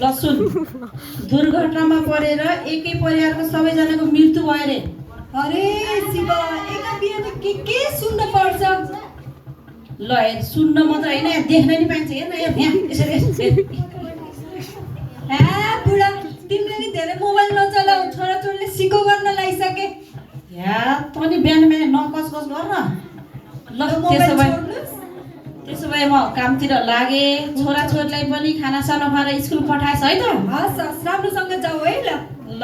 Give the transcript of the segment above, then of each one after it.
लसुन दुर्घटनामा परेर एकै परिवारको सबैजनाको मृत्यु भयो रे। अरे शिव एका बिहान के सुन्न पर्छ? ल हेर सुन्न मात्र होइन यहाँ देख्न नि पाइन्छ। हेर्न यहाँ यसरी बुढा तिमीले नि धेरै मोबाइल नचलाऊ, छोराछोरीले सिको गर्न लागिसके। तँ नि बिहान बिहान नकसकस गर न। ल त्यसो भए म कामतिर लागे, छोराछोरीलाई पनि खानासाना खुवाएर स्कुल पठाएछ है त? हस् हस् राम्रोसँग जाऊ है। ल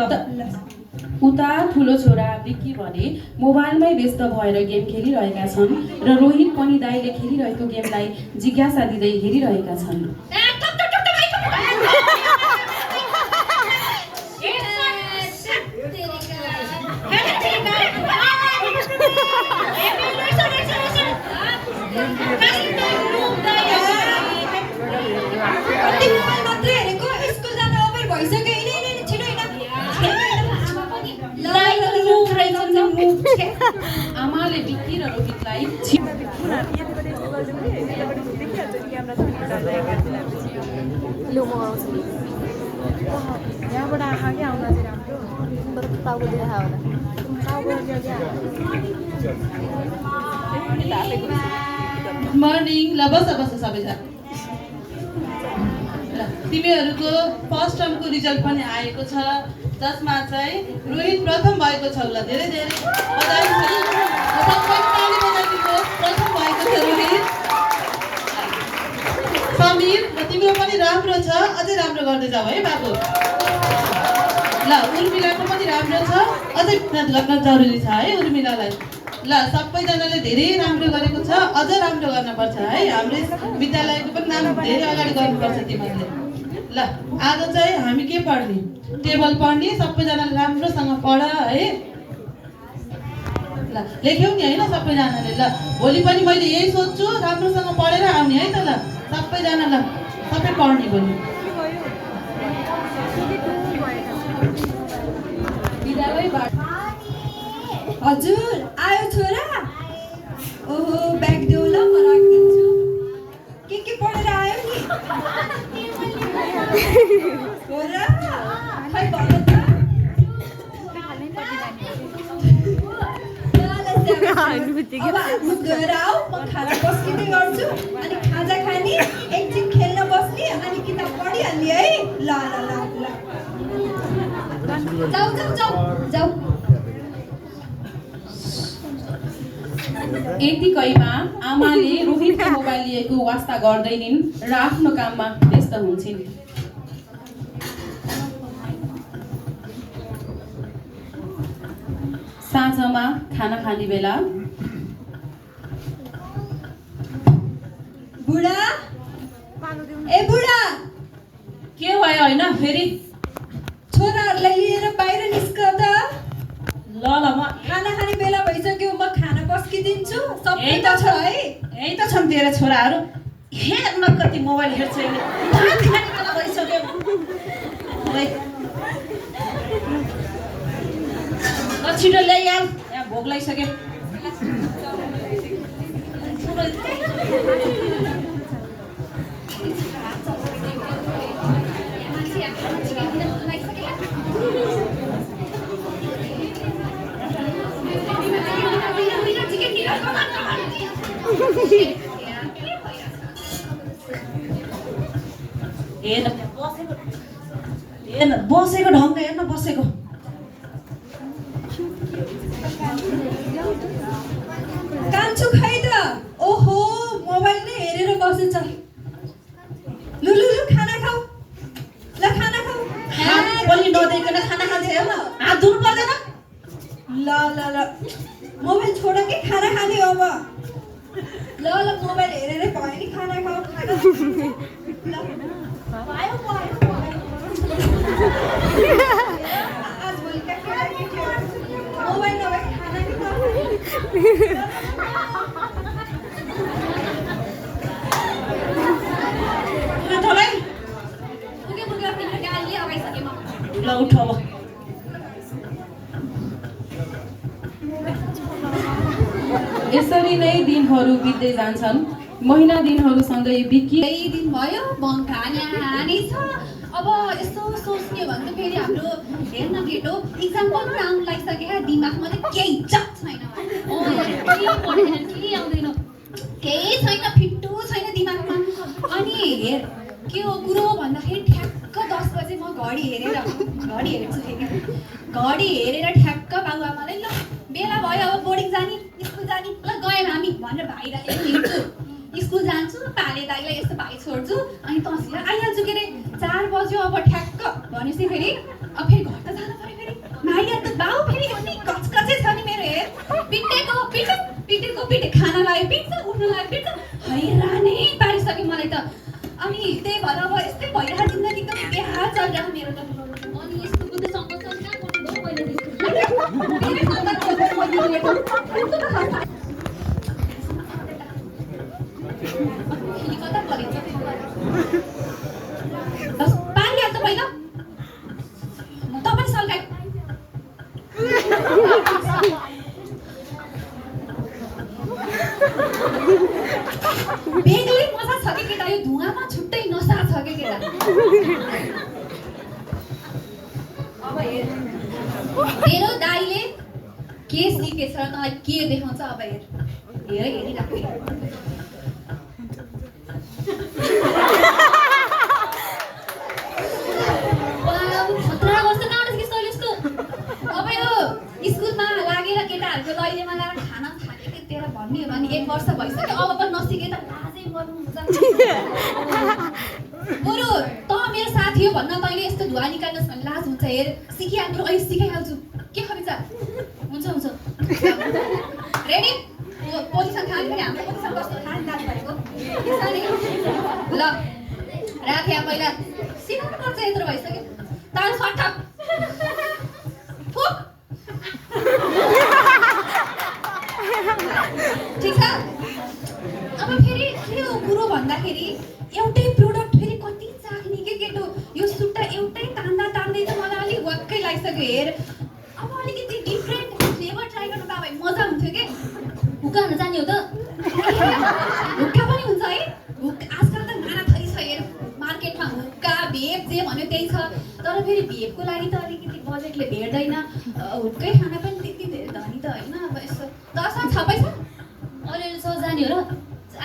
उता ठुलो छोरा विक्की भने मोबाइलमै व्यस्त भएर गेम खेलिरहेका छन् र रोहित पनि दाइले खेलिरहेको गेमलाई जिज्ञासा दिँदै हेरिरहेका छन्। आमाले विक्की र रोहितलाई यहाँबाट आँखा क्या आउँदा चाहिँ राम्रो टाउको देखा होला मर्निङ। ल बस बस सबैजना। तिमीहरूको फर्स्ट टर्मको रिजल्ट पनि आएको छ, जसमा चाहिँ रोहित प्रथम भएको छ। ल धेरै धेरै बधाई छ। प्रथम भएको छ रोहित। समीर र तिम्रो पनि राम्रो छ, अझै राम्रो गर्दै जाऊ है बाबु। ल उर्मिलाको पनि राम्रो छ, अझै मेहनत गर्न जरुरी छ है उर्मिलालाई। ल सबैजनाले धेरै राम्रो गरेको छ, अझ राम्रो गर्नुपर्छ है। हाम्रो विद्यालयको पनि नाम धेरै अगाडि गर्नुपर्छ तिमीहरूले। ल आज चाहिँ हामी के पढ्ने? टेबल पढ्ने। सबैजनाले राम्रोसँग पढ है। ल लेख्यौ नि होइन सबैजनाले। ल भोलि पनि मैले यही सोध्छु, राम्रोसँग पढेर आउने है त। ल सबैजना ल सबै पढ्ने भोलि। हजुर आयो छोरा? ओहो ब्याग देऊ ल म राखिदिन्छु। के पढेर आयो नि? हो र? खै भन त। अब गएर आऊ, म खाना पस्किँदै गर्छु। अनि खाजा खाने, एकछिन खेल्न बस्ने, अनि किताब पढिहाल्ने है। ल जाऊ जाऊ जाऊ जाऊ। यतिकैमा आमाले रोहितको मोबाइल लिएको वास्ता गर्दैनिन् र आफ्नो काममा व्यस्त हुन्छन्। साँझमा खाना खाने बेला बुढा ए बुढा के भयो होइन फेरि? छोराहरूलाई लिएर बाहिर निस्क त। ल म खाना खाने बेला भइसक्यो, म खाना पस्किदिन्छु। सबै यही त छ है। यही त छन् तेरा छोराहरू। हेर्न कति मोबाइल हेर्छ अहिले। भात खाने बेला भइसक्यो। ल छिटो ल्याइहाल, यहाँ भोक लागिसक्यो। हेर्न बसेको ढङ्ग हेर्न बसेको। कान्छु खै त। ओहो मोबाइल नै हेरेर बसेछ। लु लु लु खाना खाऊ। ल खाना खाऊ। हात पनि नदिकन खाना खान्छ। हेर्न हात धुनु पर्दैन। ल ल ल मोबाइल छोड के खाना खाने हो अब। ल ल मोबाइल हेरेरै भयो नि खाना खाऊ। खाना ल भयो भयो आज भोलिका केटाकेटीहरू मोबाइल नभए खाना नि खाऊ। ल उठ अब। यसरी नै दिनहरू बित्दै जान्छन्। महिना दिनहरूसँगै विक्की केही दिन भयो बङ्खा हानी छ। अब किन भन्नु फेरि हाम्रो हेर्न केटो एक्जाम पनि राम्रो लागिसक्यो दिमागमा चाहिँ केही जट छैन केही आउँदैन केही छैन फिट्टो छैन दिमागमा अनि हेर के हो कुरो भन्दाखेरि ठ्याक्क 10 बजे म घडी हेर्छु फेरि घडी हेरेर ठ्याक्क बाबुआमालाई ल बेला भयो अब बोर्डिङ जाने स्कुल जाने ल गयौँ हामी भनेर भाइलाई हिँड्छु स्कुल जान्छु पाले दाइलाई यस्तो भाइ छोड्छु अनि तँसित आइहाल्छु के अरे 4 बज्यो अब ठ्याक्क भनेपछि फेरि अब फेरि घर त जानु पऱ्यो फेरि माइया त बाउ फेरि कचकचै छ नि मेरो हेर पिटे खाना लाग्यो पिट्छ उठ्नु लाग्यो पिट्छ हैरानै पारिसक्यो मलाई त अनि त्यही भएर अब यस्तै भइरहेको जिन्दगी एकदम बेहाल चलिरहेको मेरो त अनि यस्तो बुद्धि सङ्कट छ कहाँ गर्नु भयो मैले फेरि सङ्कट खोज्नु कता परेछ पारिहाल्छ पहिला त पनि सल्काइ बेग्लै मजा छ कि केटा यो धुवामा छुट्टै नसा छ कि केटा अब हेर तेरो दाइले के सिकेछ तँलाई के देखाउँछ अब हेर हेरिराख्नु खतरा गर्छ कहाँबाट सिक्छ यस्तो अब यो स्कुलमा लागेर केटाहरूको लैजामा लगाएर खाना थाल्यो कि तेरो भन्ने हो भने 1 वर्ष भइसक्यो अब पनि नसिके त लाजै गर्नुहुन्छ बरु त मेरो साथी हो भन्न तैँले यस्तो धुवा निकाल्नुहोस् भने लाज हुन्छ हेर सिकिहाल्छु अहिले सिकाइहाल्छु के खबिन्छ हुन्छ रेडी पोजिसन थाहा पनि हाम्रो पोजिसन कस्तो थाहा थाहा भएको ल राखे पहिला सिकाउनु पर्छ यत्रो भइसक्यो ताल सट्टा फुक ठिक छ अब फेरि के हो कुरो भन्दाखेरि एउटै प्रोडक्ट फेरि कति चाख्ने के केटो यो सुट्टा एउटै तान्दै त मलाई अलिक वाक्कै लागिसक्यो हेर अब अलिकति डिफ्रेन्ट फ्लेभर ट्राई गर्नु त अब मजा हुन्थ्यो के हुक्का हान्न जाने हो त हुक्का पनि हुन्छ है आजकल त नाना थरी छ हेर मार्केटमा हुक्का भेप जे भन्यो त्यही छ तर फेरि भेपको लागि त अलिकति बजेटले भेट्दैन हुक्कै खाना पनि त्यति धेरै धनी त होइन अब यसो 10 छ पैसा अलिअलि छ जाने हो र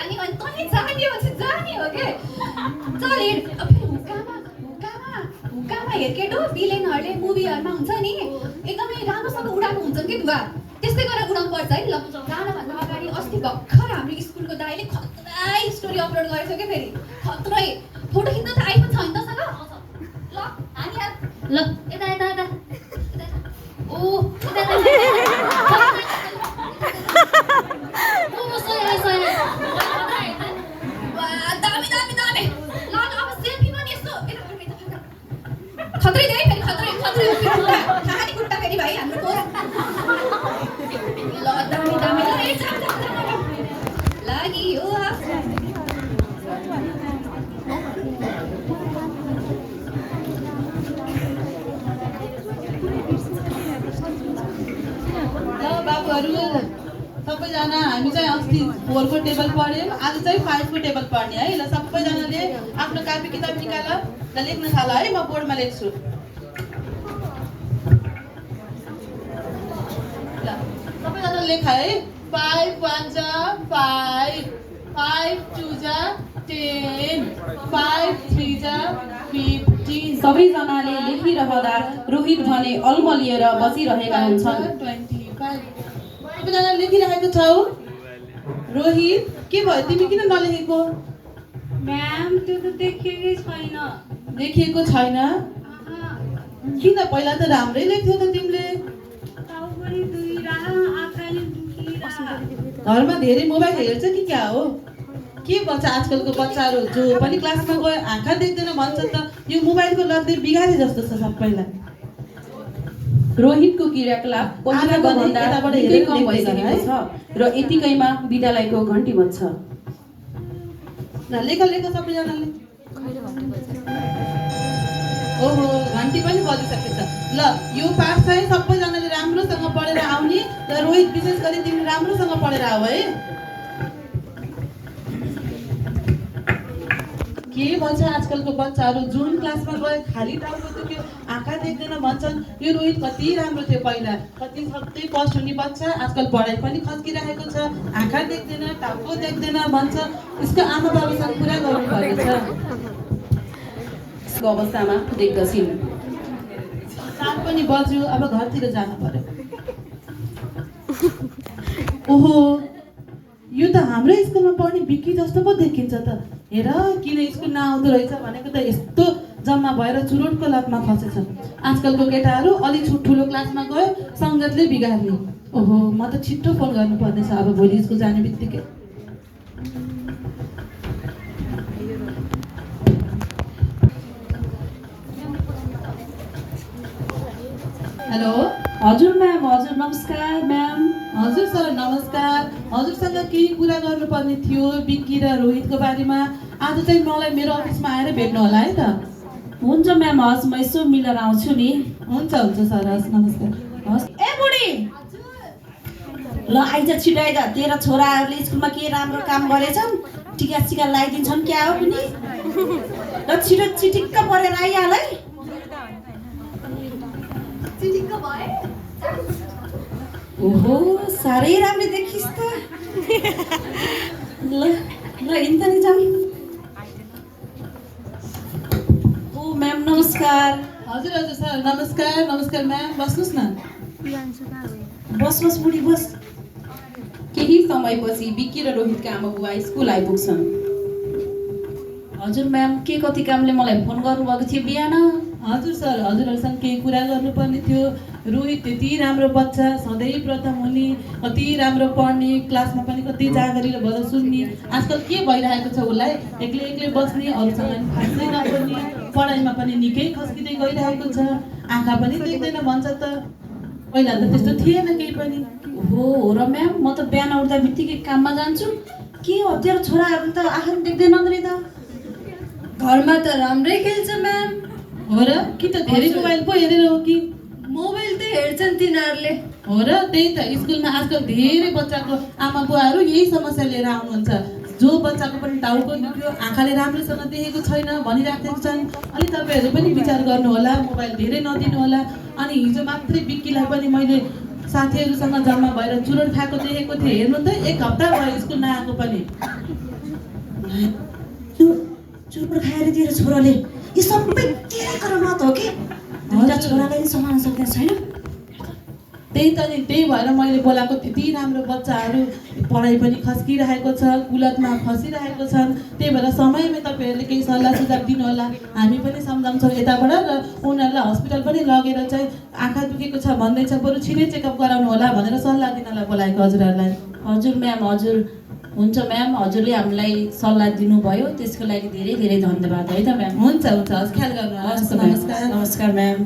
अनि तँले जाने हो भने जाने हो के चल हेर अब फेरि हुक्कामा हेर केटो भिलेनहरूले मुभीहरूमा हुन्छ नि एकदमै राम्रोसँग उडाएको हुन्छ कि धुवा त्यस्तै गरेर उडाउनु पर्छ है ल जानुभन्दा अगाडि अस्ति भर्खर हाम्रो स्कुलको दाइले खतरा स्टोरी अपलोड गरेको थियो कि फेरि खतरै फोटो खिच्न त आइफोन छ नि तसँग ल हामी ल यता ओ दामी ल अब सेल्फी पनि यस्तो खतरै धेरै फेरि खतरै खानी खुट्टा फेरि भाइ हाम्रो पोस्ट ल दामी ल लागि हो ल बाबुहरू सबैजना हामी चाहिँ अस्ति 4 को टेबल पढ्यौँ आज चाहिँ 5 को टेबल पढ्ने है ल सबैजनाले आफ्नो कापी किताब निकाल ल लेख्न थाल है म बोर्डमा लेख्छु ल सबैजना लेख है 5 1 जा 5 5 2 जा 10 5 3 जा 15 सबैजनाले लेखिरहँदा रोहित भने अल्मलिएर बसिरहेका हुन्छन् 25 सबैजना लेखिरहेको छौ रोहित के भयो तिमी किन नलेखेको म्याम त्यो त देखिएकै छैन देखिएको छैन किन पहिला त राम्रै लेख्थ्यौ त तिमीले टाउकोले दुखिरा आँखाले दुखिरा घरमा धेरै मोबाइल हेर्छ कि क्या हो के भन्छ आजकलको बच्चाहरू जो पनि क्लासमा गयो आँखा देख्दैन भन्छ त यो मोबाइलको लतले बिगारे जस्तो छ सबैलाई रोहितको क्रियाकलाप पहिलाको भन्दा निकै कम भइसकेको छ र यतिकैमा विद्यालयको घन्टी बज्छ लेख सबैजनाले ओहो घन्टी पनि बजिसकेछ ल यो पाठ चाहिँ सबैजनाले राम्रोसँग पढेर आउने र रोहित विशेष गरी तिमी राम्रोसँग पढेर आऊ है के भन्छ आजकलको बच्चाहरू जुन क्लासमा गए खाली टाउको दुख्यो आँखा देख्दैन भन्छन्। यो रोहित कति राम्रो थियो पहिला, कति सबै कष्ट हुने बच्चा, आजकल पढाइ पनि खस्किरहेको छ, आँखा देख्दैन टाउको देख्दैन भन्छ। यसको आमा बाबासँग कुरा गर्नुपर्ने छ। यसको अवस्थामा देख्दछिन्। 7 पनि बज्यो, अब घरतिर जानु पर्यो। ओहो, यो त हाम्रो स्कुलमा पढ्ने बिक्की जस्तो पो देखिन्छ त। हेर किन स्कुल नआउँदो रहेछ भनेको त यस्तो जम्मा भएर चुरोटको लतमा खसेछ। आजकलको केटाहरू अलिक ठुलो क्लासमा गयो सङ्गतले बिगार्ने। ओहो, म त छिट्टो फोन गर्नुपर्ने छ अब भोलि स्कुल जाने बित्तिकै। हेलो, हजुर म्याम, हजुर नमस्कार म्याम। हजुर सर नमस्कार। हजुरसँग केही कुरा गर्नुपर्ने थियो बिक्की र रोहितको बारेमा। आज चाहिँ मलाई मेरो अफिसमा आएर भेट्नु होला है त। हुन्छ म्याम, हस् म यसो मिलेर आउँछु नि। हुन्छ हुन्छ सर, हस् नमस्कार। हस्। ए बुढी, ल आइज छिटो आइज। तेरा छोराहरूले स्कुलमा के राम्रो काम गरेछन्, टिका सिका लगाइदिन्छन् क्या हो पनि। ल छिटो चिटिक्क परेर आइहाल है। चिटिक्क भए ओहो, साह्रै राम्रो देखिस् त। ल ल हिँड्दा नि जाउँ। ओ म्याम नमस्कार। हजुर हजुर सर नमस्कार। नमस्कार म्याम, बस्नुहोस् न। बस बस बुढी बस। केही समयपछि बिक्की र रोहितका आमा बुबा स्कुल आइपुग्छन्। हजुर म्याम, के कति कामले मलाई फोन गर्नुभएको थियो बिहान? हजुर सर, हजुरहरूसँग केही कुरा गर्नुपर्ने थियो। रोहित त्यति राम्रो बच्चा, सधैँ प्रथम हुने, कति राम्रो पढ्ने, क्लासमा पनि कति जागरिलो भएर सुन्ने। आजकल के भइरहेको छ उसलाई, एक्लै एक्लै बस्ने, अरूसँग पनि खासै नबोल्ने, पढाइमा पनि निकै खस्किँदै गइरहेको छ, आँखा पनि देख्दैन भन्छ त। पहिला त त्यस्तो थिएन केही पनि। हो र म्याम, म त बिहान उठ्दा बित्तिकै काममा जान्छु। के हो तेरो छोराहरू त आँखा देख्दैनन् रे त। घरमा त राम्रै खेल्छ म्याम। हो र, कि त धेरै मोबाइल पो हेरेर हो कि? मोबाइल त हेर्छन् तिनीहरूले। हो र, त्यही त। स्कुलमा आजकल धेरै बच्चाको आमा बुवाहरू यही समस्या लिएर आउनुहुन्छ। जो बच्चाको पनि टाउको दुख्यो, आँखाले राम्रोसँग देखेको छैन भनिराखेको छन्। अनि तपाईँहरू पनि विचार गर्नु होला, मोबाइल धेरै नदिनु होला। अनि हिजो मात्रै बिक्कीलाई पनि मैले साथीहरूसँग जम्मा भएर चुरोट खाएको देखेको थिएँ। हेर्नु त, 1 हप्ता भयो स्कुल नआएको पनि। चुरोट खाएर तेरो छोराले यो सबै तेरो करामत हो कि? दुईटा छोरालाई सम्हाल्न सक्दैन छैन। त्यही त नि, त्यही भएर मैले बोलाएको। त्यति राम्रो बच्चाहरू पढाइ पनि खस्किरहेको छ, कुलतमा फसिरहेको छन्। त्यही भएर समयमै तपाईँहरूले केही सल्लाह सुझाव दिनु होला। हामी पनि सम्झाउँछौँ यताबाट र उनीहरूलाई हस्पिटल पनि लगेर चाहिँ आँखा दुखेको छ भन्दैछ, बरु छिटै चेकअप गराउनु होला भनेर सल्लाह दिनलाई बोलाएको हजुरहरूलाई। हजुर म्याम, हजुर। हुन्छ म्याम, हजुरले हामीलाई सल्लाह दिनुभयो, त्यसको लागि धेरै धेरै धन्यवाद है त म्याम। हुन्छ हुन्छ, हस् ख्याल गर्नु। हस् नमस्कार। नमस्कार म्याम।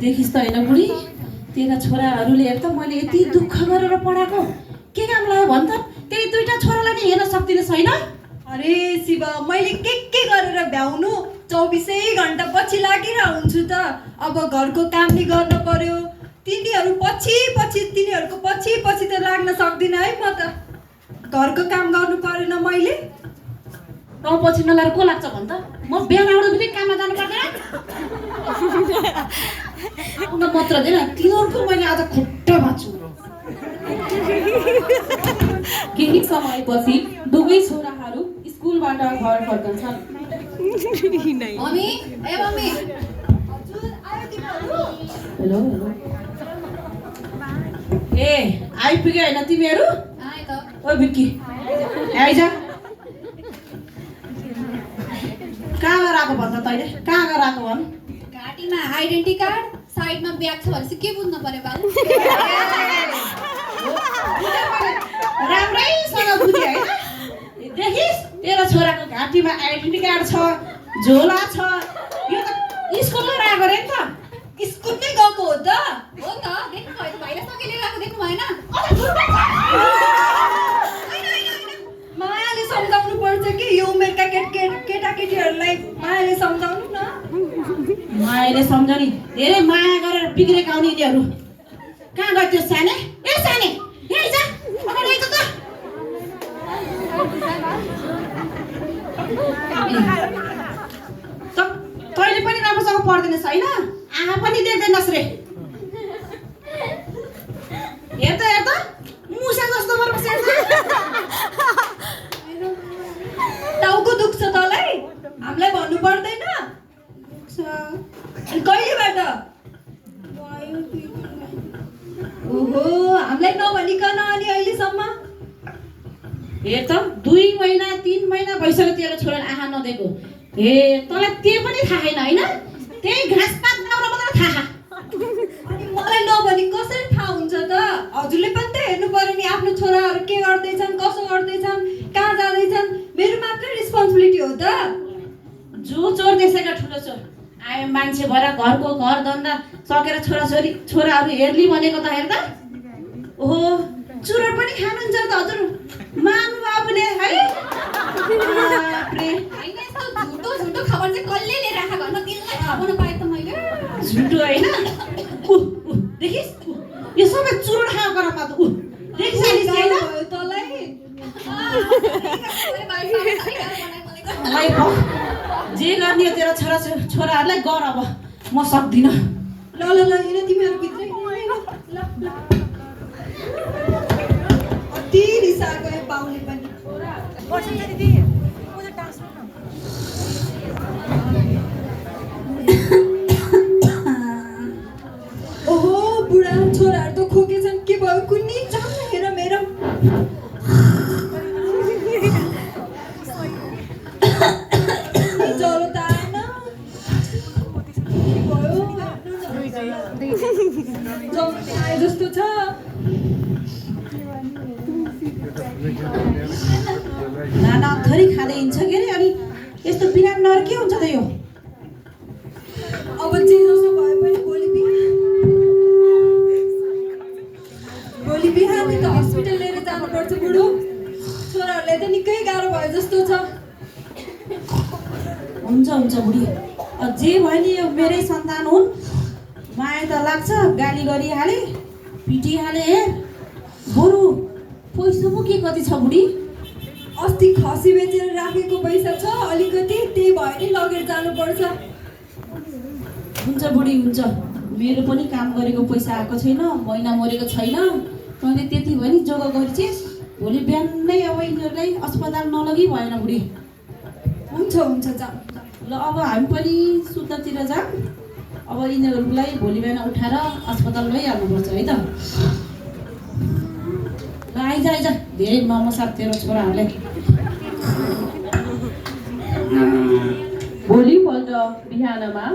देखिस् त होइन बुढी, तेरा छोराहरूले हेर त मैले यति दुःख गरेर पढाएको के काम लाग्यो भन् त? त्यही 2टा छोरालाई नि हेर्न सक्दिनँ छैन? अरे शिव, मैले के गरेर भ्याउनु? 24 घन्टा पछि लागिरहेको हुन्छु त। अब घरको काम नि गर्नु पर्यो। तिनीहरूको पछि त लाग्न सक्दिनँ है म त। घरको काम गर्नु परेन मैले। गाउँ पछि नलाएर को लाग्छ भन् त? म बिहान आउँदा बित्तिकै काममा जानु पर्दैन? आउन मात्रदैन, तिनीहरूको मैले आज खुट्टा भाँच्छु। केही समयपछि दुवै छोराहरू स्कुलबाट घर फर्कन्छन्। मम्मी, ए मम्मी। हजुर, आयो तिमीहरू? Hello hello. ए आइपुग्यो होइन तिमीहरू? आए त। ओ बिक्की आइज। कहाँ गएर आएको भन् त तैँले? कहाँ गएर आएको भन्? घाँटीमा आइडेन्टिटी कार्ड, साइडमा ब्याग छ भनेपछि के बुझ्नु पर्यो बाबु? राम्रैसँग बुझ्यो होइन? देखिस्, तेरो छोराको घाँटीमा आइडेन्टिटी कार्ड छ, झोला छ। यो त स्कुलमै राखेको रे नि त। स्कुलमै गएको हो त। हो त, देख्नु भयो त, भाइले सँगै लिएर आएको देख्नु भएन? मायाले सम्झाउनु पर्छ कि यो उमेरका केटाकेटीहरूलाई मायाले सम्झाउनु धेरै माया गरेर बिग्रेका हुन् यिनीहरू। कहाँ गयो त्यो साने? ए साने, यही जा, अगाडि आइज त। तैँले पनि राम्रोसँग पढ्दैनस् होइन? आँखा पनि देख्दैनस् रे। हेर त मुसा जस्तो गरेर बसेको टाउको दुख्छ तँलाई? हामीलाई भन्नु पर्दैन? अनि कहिलेबाट? ओहो, हामीलाई नभनिकन अनि अहिलेसम्म? हेर त 2 महिना 3 महिना भइसक्यो तेरो छोराले आँखा नदेको। हे तँलाई त्यो पनि थाहा छैन होइन? त्यही घाँसपात दाउरा मात्र थाहा। अनि मलाई नभनी कसरी थाहा हुन्छ त? हजुरले पनि त हेर्नु पर्यो नि आफ्नो छोराहरू के गर्दैछन्, कसो गर्दैछन्, कहाँ जाँदैछन्। मेरो मात्रै रिस्पोन्सिबिलिटी हो त? जो चोर देशका ठुलो चोर आयो मान्छे भएर घरको घर धन्दा सकेर छोराहरू हेर्ली भनेको त हेर त। ओहो चुरोट पनि खानुहुन्छ त हजुर मानु बाबुले है? बाफ्रे, होइन यस्तो झुटो खबर चाहिँ कसले लिएर आएको घरमा दिनलाई थाहा पाउन पाएँ त मैले। झुटो होइन? देखिस् यो सबै चुरोट खाएको करामा त देखिस् होइन? भयो तँलाई? जे गर्ने हो तेरो छोराहरूलाई गर अब म सक्दिनँ। ल ल ल हेर तिमीहरू भित्रै ल ल अति रिसा गयो पाउने पनि। ओहो बुढा छोराहरू त खोकेछन्। के भयो कुन्नी? जान हेर मेरो ज्वरो त आएन। के भयो? ज्वरो आए जस्तो छ। नाना थरी खाँदै हिँड्छ के अरे अनि यस्तो बिराम नर के हुन्छ त यो? अब जे जसो भए पनि भोलि बिहान त हस्पिटल लिएर जानुपर्छ बुढो। छोराहरूलाई त निकै गाह्रो भयो जस्तो छ। हुन्छ बुढी जे भयो नि यो मेरै सन्तान हुन्। माया त लाग्छ, गाली गरिहाले पिटिहाले। हेर बरु पैसा पो के कति छ बुढी? अस्ति खसी बेचेर राखेको पैसा छ अलिकति, त्यही भयो नि लगेर जानुपर्छ। हुन्छ बुढी हुन्छ। मेरो पनि काम गरेको पैसा आएको छैन, महिना मरेको छैन। तैँले त्यति भयो नि जोगा गरिछिस्। भोलि बिहानै अब यिनीहरूलाई अस्पताल नलगी भएन बुढी। हुन्छ जाऊ। ल अब हामी पनि सुत्नतिर जाऊँ। अब यिनीहरूलाई भोलि बिहान उठाएर अस्पताल लैहाल्नुपर्छ है त। ल आइज धेरै नमसार तेरो छोराहरूले। भोलिपल्ट बिहानमा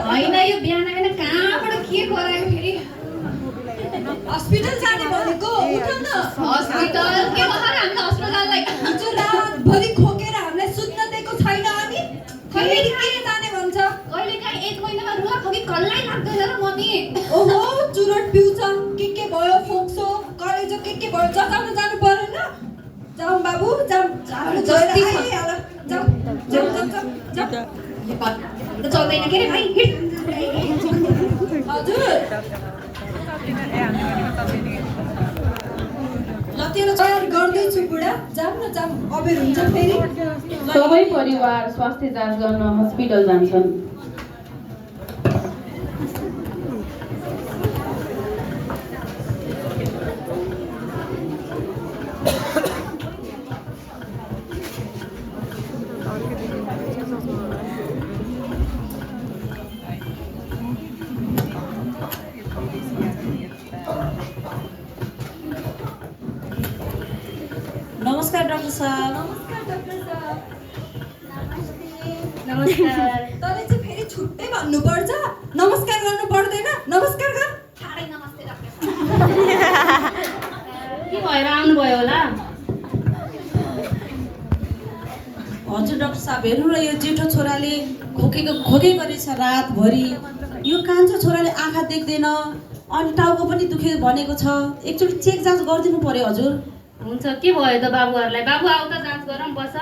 होइन यो बिहान कहाँबाट के गरायो फेरि? हस्पिटल जाने भनेको उठ न। हस्पिटल के भएर हामीलाई अस्पताललाई? हिजो रातभरि खोकेर हामीलाई सुत्न दिएको छैन अनि कहिले के जाने भन्छ? कहिलेकाहीँ 1 महिनामा रुवा खोकी कल्लै लाग्दैन र मम्मी। ओहो चुरोट पिउँछ, के भयो फोक्सो कलेजो के भयो जताउन जानु परेन? जाऊ बाबु जाऊ। जस्ती छ। जाऊ। त चल्दैन के रे भाइ? हजुर ल तेरो तयार गर्दैछु बुढा। जाऊ न अबेर हुन्छ फेरि। सबै परिवार स्वास्थ्य जाँच गर्न हस्पिटल जान्छन्। नमस्कार डाक्टर साहब। नमस्कार। तँले चाहिँ फेरि छुट्टै भन्नुपर्छ। नमस्कार गर्नु पर्दैन? नमस्कार गर। ठाडै नमस्ते डाक्टर। के भएर आउनुभयो होला? हजुर डाक्टर साहब हेर्नु न, यो जेठो छोराले खोके गरेछ रातभरि। यो कान्छो छोराले आँखा देख्दैन अनि टाउको पनि दुखे भनेको छ। एकचोटि चेक जाँच गरिदिनु पर्यो हजुर। हुन्छ, के भयो त बाबुहरूलाई? बाबु आऊ त, जाँच गरौँ, बस।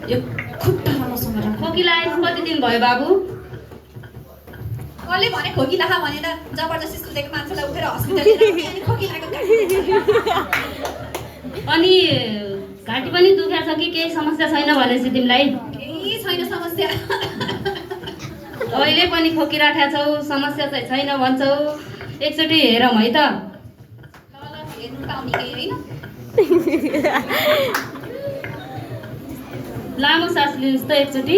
यो खुट्टा राम्रोसँग राख। खोकी लागेको कति दिन भयो बाबु? कसले भने खोकी लाखा भनेर जबरजस्ती सुतेको मान्छेलाई उठेर हस्पिटल लिएर अनि खोकी लागेको अनि घाँटी पनि दुखेको छ कि केही समस्या छैन भनेपछि तिमीलाई? केही छैन समस्या। अहिले पनि खोकिराखेका छौ, समस्या चाहिँ छैन भन्छौ। एकचोटि हेरौँ है त। ल हेर्नु त आउने केही होइन। लामो सास लिनुहोस् त एकचोटि।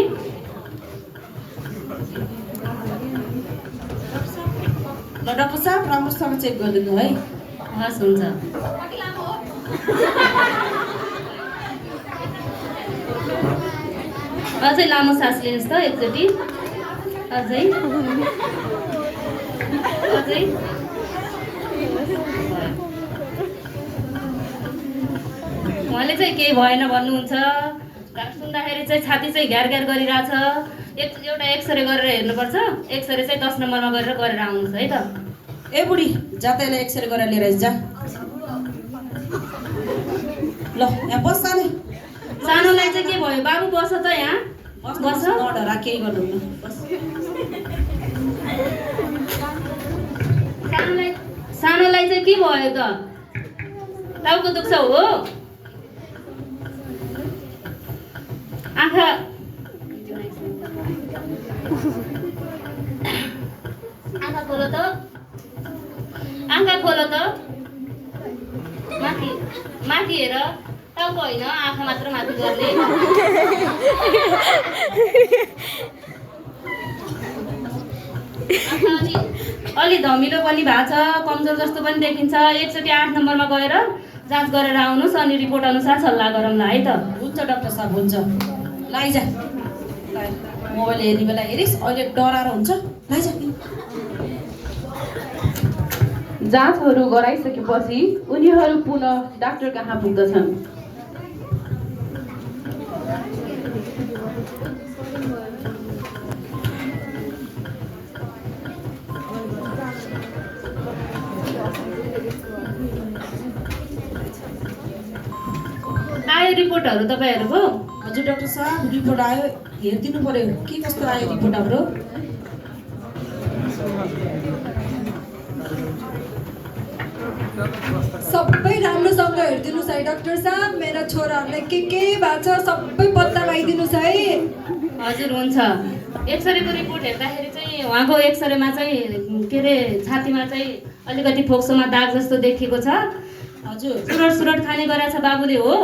ल डाक्टर साहब राम्रोसँग चेक गरिदिनु है। हस्, हुन्छ। कति लामो हो? अझै लामो सास लिनुहोस् त एकचोटि। अझै अझै। उहाँले चाहिँ केही भएन भन्नुहुन्छ। सुन्दाखेरि चाहिँ छाती चाहिँ घ्यार घ्यार गरिरहेछ। एउटा एक्सरे गरेर हेर्नुपर्छ। एक्सरे चाहिँ 10 नम्बरमा गरेर आउनुहोस् है त। ए बुढी जा त यसलाई एक्सरे गरेर लिएर आइज जा। ल यहाँ बस सानो। सानोलाई चाहिँ के भयो? बाबु बस त यहाँ, बस। नडरा केही गर्नुहुन्न, बस। सानोलाई चाहिँ के भयो त? टाउको दुख्छ हो? आँखा खोलो त, आँखा खोलो त। माथि माथि हेर, टाउको होइन, आँखा मात्र माथि गर्ने। अलि धमिलो पनि भएको छ, कमजोर जस्तो पनि देखिन्छ। एकचोटि 8 नम्बरमा गएर जाँच गरेर आउनुहोस्, अनि रिपोर्ट अनुसार सल्लाह गरौँला है त। हुन्छ डाक्टर साहब, हुन्छ। लैजा, मोबाइल हेर्ने बेला हेरिस्, अहिले डराएर हुन्छ। लैजा। जाँचहरू गराइसकेपछि उनीहरू पुनः डाक्टर कहाँ पुग्दछन्। आयो रिपोर्टहरू तपाईँहरूको? हजुर डाक्टर साहब, रिपोर्ट आयो, हेरिदिनु पर्यो। के कस्तो आयो रिपोर्ट हाम्रो? सबै राम्रोसँग हेरिदिनुहोस् है डाक्टर साहब। मेरा छोराहरूलाई के भएको छ सबै पत्ता लगाइदिनुहोस् है। हजुर, हुन्छ। एक्सरेको रिपोर्ट हेर्दाखेरि चाहिँ उहाँको एक्सरेमा चाहिँ के अरे छातीमा चाहिँ अलिकति फोक्सोमा दाग जस्तो देखिएको छ। हजुर सुरट खाने गरेछ बाबुले हो?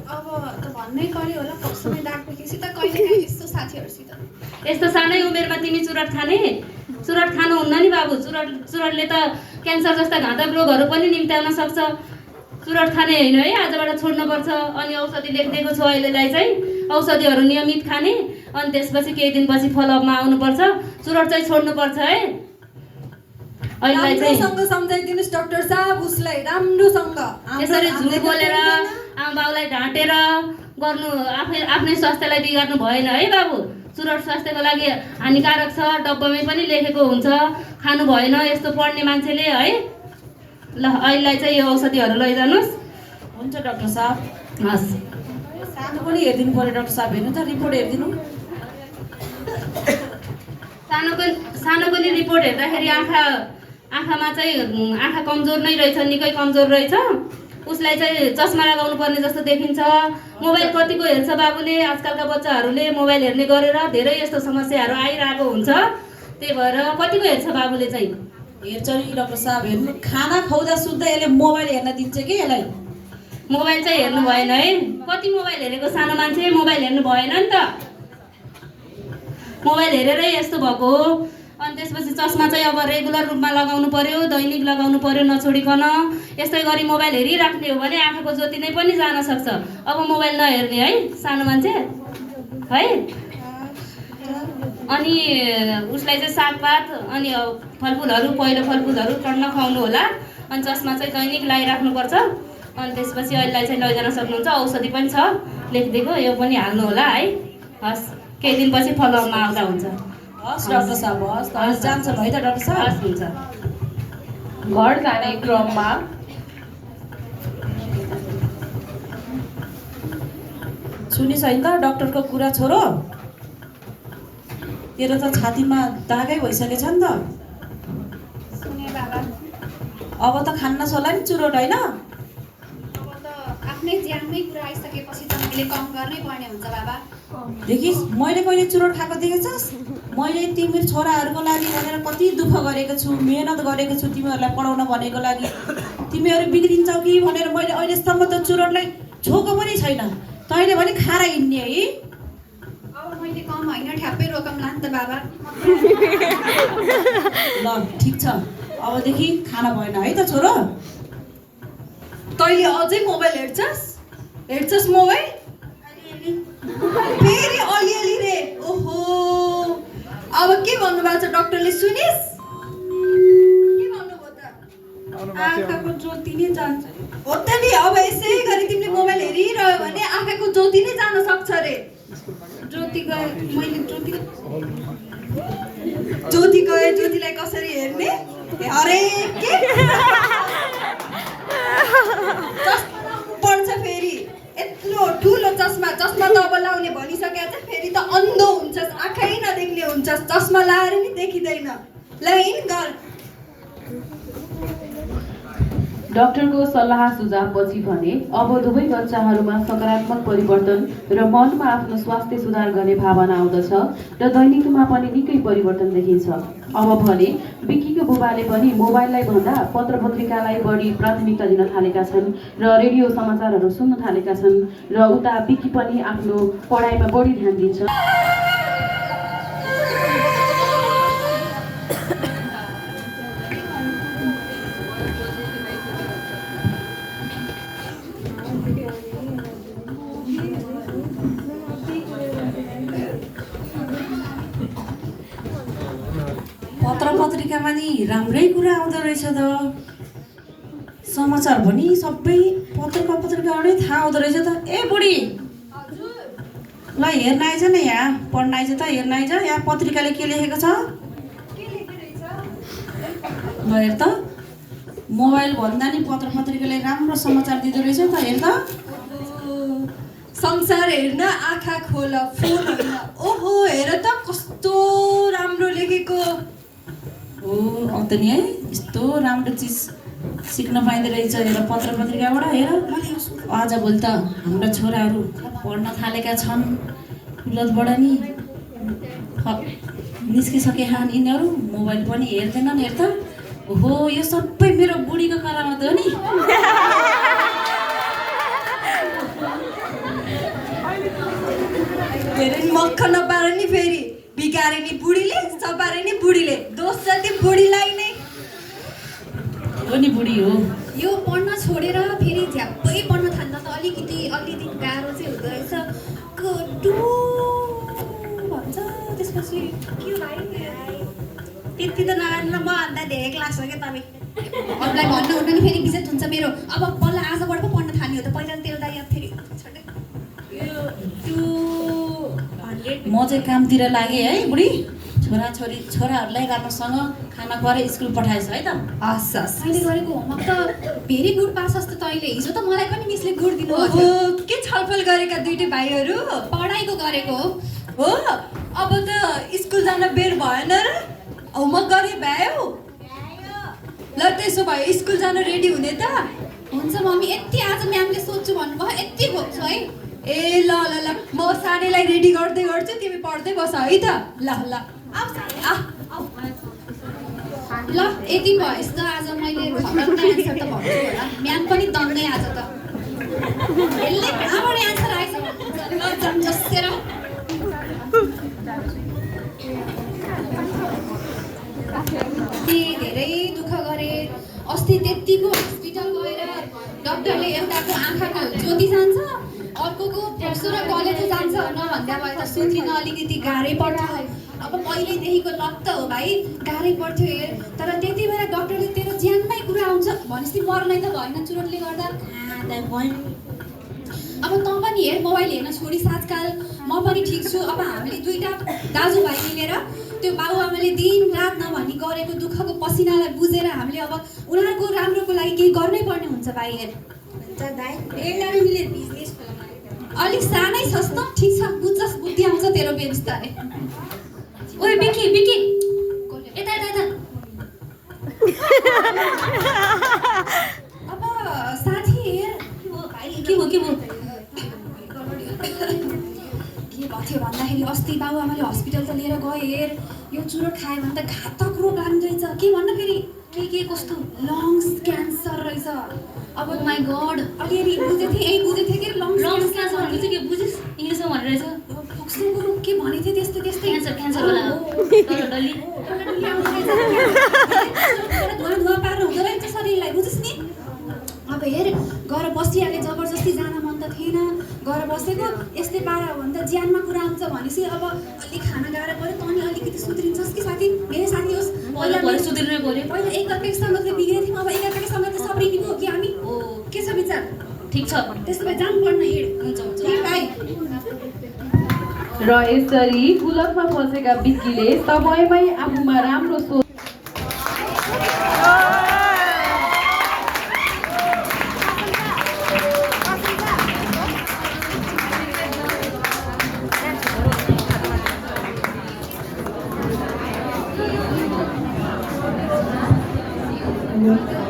अब त भन्नै पर्यो होला, फोक्सोमै दाग देखेपछि त कहिलेकाहीँ यस्तो साथीहरूसित। यस्तो सानै उमेरमा तिमी चुरट खाने? चुरट खानु हुन्न नि बाबु। चुरटले त क्यान्सर जस्ता घातक रोगहरू पनि निम्त्याउन सक्छ। चुरट खाने होइन है, आजबाट छोड्नुपर्छ। अनि औषधि लेखिदिएको छु अहिलेलाई चाहिँ, औषधिहरू नियमित खाने, अनि त्यसपछि केही दिनपछि फलोअपमा आउनुपर्छ। चुरट चाहिँ छोड्नुपर्छ है। अहिलेलाई चाहिँ राम्रोसँग सम्झाइदिनुहोस् डाक्टर साहब उसलाई, राम्रोसँग। यसरी झुल बोलेर आमा बाउलाई ढाँटेर गर्नु आफ्नै स्वास्थ्यलाई बिगार्नु भएन है बाबु। चुरट स्वास्थ्यको लागि हानिकारक छ, डब्बामै पनि लेखेको हुन्छ, खानु भएन यस्तो पढ्ने मान्छेले है। ल अहिलेलाई चाहिँ यो औषधिहरू लैजानुहोस्। हुन्छ डाक्टर साहब। हस्, सानो पनि हेरिदिनु पर्यो डाक्टर साहब। हेर्नु त रिपोर्ट हेरिदिनु। सानोको नि रिपोर्ट हेर्दाखेरि आँखामा चाहिँ आँखा कमजोर नै रहेछ, निकै कमजोर रहेछ। उसलाई चाहिँ चस्मा लगाउनु पर्ने जस्तो देखिन्छ। मोबाइल कतिको हेर्छ बाबुले? आजकलका बच्चाहरूले मोबाइल हेर्ने गरेर धेरै यस्तो समस्याहरू आइरहेको हुन्छ। त्यही भएर कतिको हेर्छ बाबुले चाहिँ? हेर्छ नि डाक्टर साहब। हेर्नु, खाना खुवाउँदा सुत्दा यसले मोबाइल हेर्न दिन्छ कि यसलाई? मोबाइल चाहिँ हेर्नु भएन है। कति मोबाइल हेरेको सानो मान्छे? मोबाइल हेर्नु भएन नि त। मोबाइल हेरेरै यस्तो भएको हो। अनि त्यसपछि चस्मा चाहिँ अब रेगुलर रूपमा लगाउनु पर्यो, दैनिक लगाउनु पर्यो नछोडिकन। यस्तै गरी मोबाइल हेरिराख्ने हो भने आँखाको ज्योति नै पनि जान सक्छ। अब मोबाइल नहेर्ने है सानो मान्छे है। अनि उसलाई चाहिँ सागपात अनि फलफुलहरू पहिलो फलफुलहरू टन्न खुवाउनु होला अनि चस्मा चाहिँ दैनिक लगाइराख्नुपर्छ अनि त्यसपछि अहिलेलाई चाहिँ लैजान सक्नुहुन्छ औषधि पनि छ लेखिदिएको यो पनि हाल्नु होला है हस् केही दिनपछि फलोअपमा आउँदा हुन्छ हस् डाक्टर साहब हस् जान्छ है त डाक्टर साहब हस् हुन्छ घर जाने क्रममा सुनिस् होइन त डाक्टरको कुरा छोरो तेरो त छातीमा दागै भइसकेछ नि त सुने बाबा अब त खान्न होला नि चुरोट होइन अब त आफ्नै ज्यानमै कुरा आइसकेपछि त मैले कम गर्नै पर्ने हुन्छ बाबा देखिस् मैले कहिले चुरोट खाएको देखेछस् मैले तिम्रो छोराहरूको लागि भनेर कति दुःख गरेको छु मेहनत गरेको छु तिमीहरूलाई पढाउन भनेको लागि तिमीहरू बिग्रिन्छौ कि भनेर मैले अहिलेसम्म त चुरोटलाई छोको पनि छैन तैँले भने खाएर हिँड्ने है अब मैले कम होइन ठ्याप्पै रोकमला नि त बाबा ल ठिक छ अबदेखि खाना भएन है त छोरो तैँले अझै मोबाइल हेर्छस् मोबाइल फेरि अलिअलि रे ओहो अब के भन्नुभएको छ डक्टरले सुनिस् के भन्नुभयो त आँखाको ज्योति नै जान्छ हो त नि अब यसै गरी तिमीले मोबाइल हेरिरह्यो भने आँखाको ज्योति नै जान सक्छ रे ज्योति गए मैले ज्योति गए ज्योतिलाई कसरी हेर्ने अरे के चस्मा पर्छ फेरि यत्रो ठुलो चस्मा त अब लाउने भनिसकेको छ फेरि त अन्धो हुन्छस् आँखै नदेख्ने हुन्छस् चस्मा लाएर नि देखिँदैन ल हिँड गर डाक्टरको सल्लाह सुझावपछि भने अब दुवै बच्चाहरूमा सकारात्मक परिवर्तन र मनमा आफ्नो स्वास्थ्य सुधार गर्ने भावना आउँदछ र दैनिकमा पनि निकै परिवर्तन देखिन्छ। अब भने विक्कीको बुबाले पनि मोबाइललाई भन्दा पत्र पत्रिकालाई बढी प्राथमिकता दिन थालेका छन् र रेडियो समाचारहरू सुन्न थालेका छन् र उता विक्की पनि आफ्नो पढाइमा बढी ध्यान दिन्छ। पत्रिकामा नि राम्रै कुरा आउँदो रहेछ त समाचार पनि सबै पत्रिकाबाटै थाहा आउँदो रहेछ त ए बुढी ल हेर्न आइज न यहाँ पढ्न आइज त हेर्न आइज यहाँ पत्रिकाले के लेखेको छ ल हेर त मोबाइल भन्दा नि पत्रिकाले राम्रो समाचार दिँदो रहेछ त हेर त संसार हेर्न आँखा खोल फोन होइन ओहो हेर त कस्तो राम्रो लेखेको हो अन्त नि है यस्तो राम्रो चिज सिक्न पाइँदो रहेछ हेर पत्रिकाबाट हेर आजभोलि त हाम्रा छोराहरू पढ्न थालेका छन् कुलतबाट नि निस्किसके खान् यिनीहरू मोबाइल पनि हेर्दैनन् हेर त ओहो यो सबै मेरो बुढीको कारणले त हो नि धेरै मक्ख नपार नि फेरि बिगारे नि बुढीले सपारे नि बुढीले दोष जति बुढीलाई नै हो नि बुढी हो यो पढ्न छोडेर फेरि झ्याप्पै पढ्न थाल्दा त अलिकति गाह्रो चाहिँ हुँदो रहेछ डु भन्छ त्यसपछि के भाइ त्यति त नगर्नु म अन्त धेरै क्लास हो क्या तपाईँ अरूलाई भन्नु हुँदैन नि फेरि बिजत हुन्छ मेरो अब बल्ल आजबाट पो पढ्न थाल्ने हो त पहिला तेरो दाइ फेरि म चाहिँ कामतिर लागेँ है बुढी छोराहरूलाई राम्रोसँग खाना खुवाएर स्कुल पठाएछ है त हस् हस् मैले गरेको होमवर्क त भेरी गुड पास त तैँले हिजो त मलाई पनि मिसले गुड दिनु ओहो के छलफल गरेका दुईटै भाइहरू पढाइको गरेको हो अब त स्कुल जान बेर भएन र होमवर्क गरे भ्यायो ल त्यसो भए स्कुल जान रेडी हुने त हुन्छ मम्मी यति आज म्यामले सोध्छु भन्नुभयो यति खोज्छु है ए ल ल ल म सानैलाई रेडी गर्दै गर्छु तिमी पढ्दै बस है त ल ल ल यति भएछ त आज मैले खतरनाक एन्सर त भन्छु होला म्याम पनि दङ्गै आज त यसले कहाँबाट एन्सर आएछ ल जाम जसेर धेरै दुःख गरे अस्ति त्यतिको हस्पिटल गएर डाक्टरले एउटाको आँखाको ज्योति जान्छ अर्कोको परशु र कलेजो जान्छ नभन्दा भए त सुत्रिन अलिकति गाह्रै पर्छ अब पहिल्यैदेखिको लत हो भाइ, गाह्रै पर्थ्यो हेर। तर त्यति बेला डक्टरले तेरो ज्यानमै कुरा आउँछ भनेपछि मर्नै त भएन चुरोटले गर्दा। अब तँ पनि हेर मोबाइल हेर्न छोडिस् आजकाल, म पनि ठिक छु। अब हामीले दुईवटा दाजुभाइ मिलेर त्यो बाबुआमाले दिन रात नभनी गरेको दुःखको पसिनालाई बुझेर हामीले अब उनीहरूको राम्रोको लागि केही गर्नै पर्ने हुन्छ भाइ। हेर अलिक सानै छस् त, ठिक छ, बुझ्छस्, बुद्धि आउँछ तेरो बिस्तारै। ओइ बिकी बिकी यता यता यता। अब साथी हेर के भयो के भयो भन्दाखेरि अस्ति बाबुआमाले हस्पिटल त लिएर गए। हेर यो चुरोट खायो भने त घातक रोग लाग्ने रहेछ। के भन्न फेरि के कस्तो लङ्स क्यान्सर रहेछ। अब माई गड अलिअलि बुझेको थिएँ के लङ्स लङ्स क्यान्सर भनेको चाहिँ के बुझिस् इङ्ग्लिसमा भनेर रहेछ फोक्सोको रोग के भनेको थियो त्यस्तै क्यान्सर होला हो तर डल्ली धुवा पारेर हुँदो रहेछ शरीरलाई, बुझिस् नि। अब हेर गएर बसिहाले, जबरजस्ती जान मन त थिएन, गएर बसेको यस्तै पारा हो भने त ज्यानमा कुरा आउँछ भनेपछि अब अलिक खाना गाह्रो पऱ्यो। तँ नि अलिकति सुध्रिन्छस् कि साथी? मेरो साथी होस्, पहिला सुध्रिनै पऱ्यो। पहिला एकअर्काको सङ्गतले बिग्रेको थियौँ, अब एकअर्काको सङ्गतले सब्रिने हो कि हामी? ओ के छ विचार? ठिक छ त्यसो भए जानुपर्छ हिँड। हुन्छ हुन्छ भाइ र यसरी कुलतमा फसेका बिक्कीले समयमै आफूमा राम्रो सोच Thank you.